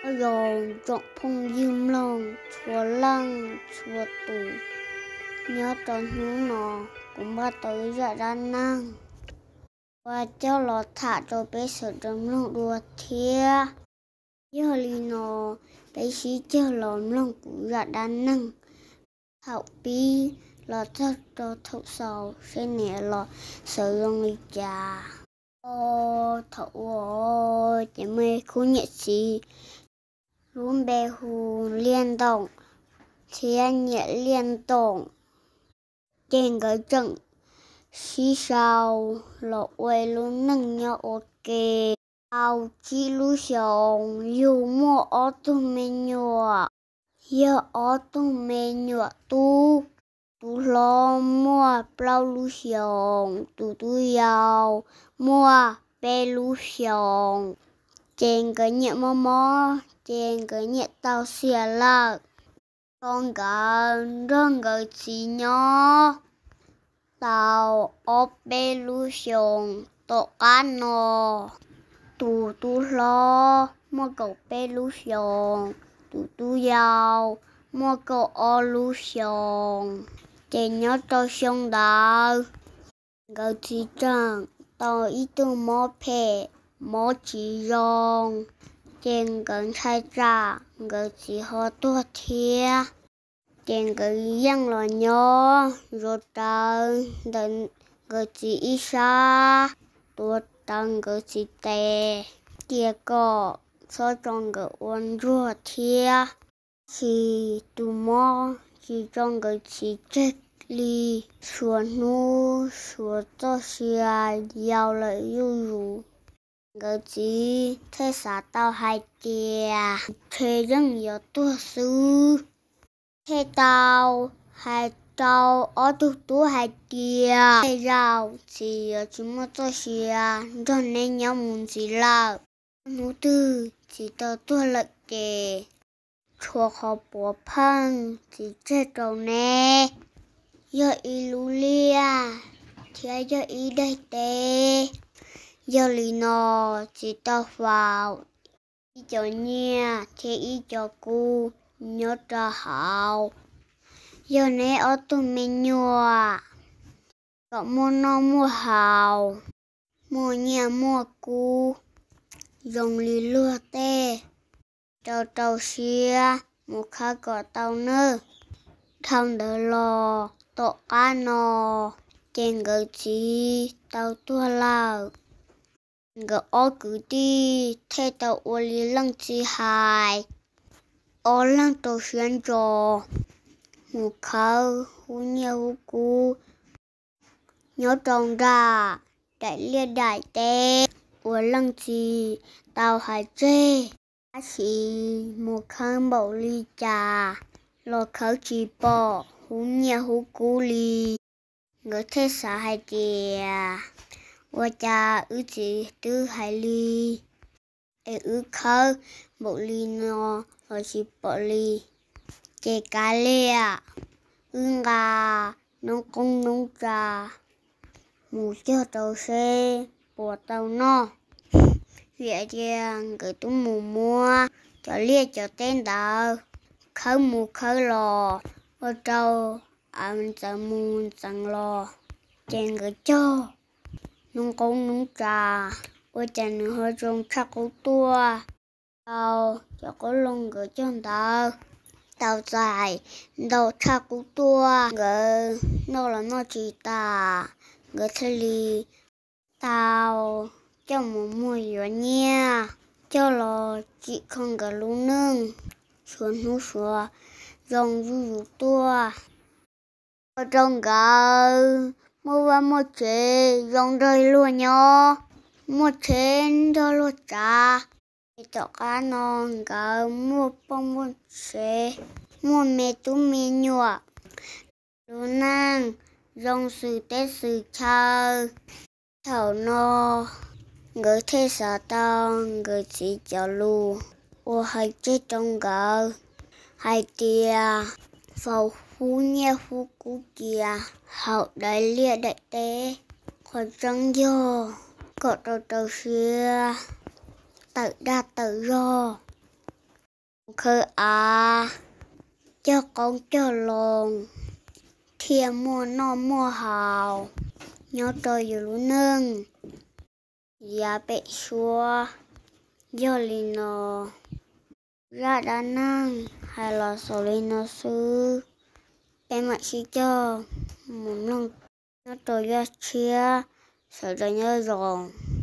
Nyob zoo tsoom phooj ywg mloog txhua leej txhua tus, nyob rau hnub no kuv npaj tau ib zaj dab neeg uas coj los tham rau peb sawv daws mloog dua thiab. Yog li no, peb sib cog los mloog kuv zaj dab neeg thaum pib los txog rau thaum xaus seb nws los xaus zoo li cas. Thaum ub ces muaj ib khub niam txiv lub npe hu Liaj Ntoom thiab niam Liaj Ntoom. Ces nkawd tseem sib sau los ua ib lub neej nyob ua ke. Tau tsib lub xyoos yug muaj ob tug me nyuam, yog ob tug me nyuam tub. Tus hlob muaj plaub lub xyoos, tus tub yau muaj peb lub xyoos. Ces nkawd nyiam mob mob, ces nkawd nyiam tau xiam lawm. Tau nkawd nrog nkawd txiv nyob tau ob peb lub xyoos tom qab no, tus tub hlob muaj kaum peb lub xyoos, tus tub yau muaj kaum ob lub xyoos. Ces nyob rau xyoo ntawd, nkawd txiv tseem tau ib tug mob phem, mob tsis zoo, ces nkawd ntshai tsam nkawd txiv ho tuag thiab. Ces nkawd yeej los nyob zuav rawv ntawm nkawd txiv ib sab, tuav rawv nkawd txiv tes, cia kom txhob tso nkawd ua ntsuag thiab. Tab sis tus mob tsis tso nkawd txiv tseg li, suav hnub suav txoj sia yau lawm zuj zus. Nkawd txiv thiaj xav tau hais tias ntshe yeej yuav tuag xwb, thiaj tau hais rau ob tug tub hais tias tej zaum txiv yuav tsis muaj txoj sia nrog neb nyob mus ntxiv lawm. Hnub twg txiv tau tuag lawm ces tshuav qhov puav pheej txiv tseg rau neb, yog ib lub liaj thiab yog ib daim teb. Yog li no, txiv tau faus ib cov nyiaj thiab ib cov kub nyob rau hauv. Yog neb ob tug me nyuam kom muaj noj muaj haus, muaj nyiaj muaj kub zoo li luag tej, rau rau siab mus khawb kom tau nawb. Dhau ntawd los tom qab no, ces nkawd txiv tau tuag lawm. Nkawd ob kwv tij thiaj tau ua li leej txiv hais, ob leeg rau siab ntso mus khawb hub nyiaj hub kub nyob rau nram daim liaj daim teb uas leej txiv tau hais tseg. Tab sis mus khawb npaum li cas los khawb tsis pom hub nyiaj hub kub li. Nkawd thiaj xav hais tias, ua cas wb txiv twb hais li, es wb khawb npaum li no los tsis pom li. Ces kav liam, wb nqa noob qoob noob tsav mus cog rau seb puas tau noj. Vim tias nkawd twb mus muab cov liaj cov teb ntawd khawb mus khawb los ua rau av ntxeev mus ntxeev los, ces nkawd cog noob qoob noob tsav, ua cas nws ho zoo tshaj qub tuaj. Tau cov qoob loo nkawd cog ntawd tau txais ntau tshaj qub tuaj, nkawd noj los noj tsis tas, nkawd thiaj li tau coj mus muag yuav nyiaj, coj los tsim kho nkawd lub neej, suav hnub suav zoo zuj zus tuaj. Ua rau nkawd muaj vaj muaj tsev zoo nrog luag nyob, muaj tsheb nrog luag tsav. Ces tom qab no nkawd muaj poj muaj sev, muaj me tub me nyuam, lub neej zoo xws teb xws chaw. Thaum no nkawd thiaj xav tau nkawd txiv cov lus uas hais tseg rau nkawd hais tias, faus hub nyiaj hub kub cia hauv daim liaj daim teb, qhov tseeb yog kom rau rau siab, tawm dag tawm zog, khawb av, cog qoob cog loo, thiaj muaj noj muaj haus nyob rau yus lub neej yav pem suab. Yog li no, zaj dab neeg hais los xaus li no xwb. Peb mam sib cog mus mloog nyob rau zaj tshiab. Sawv daws nyob zoo.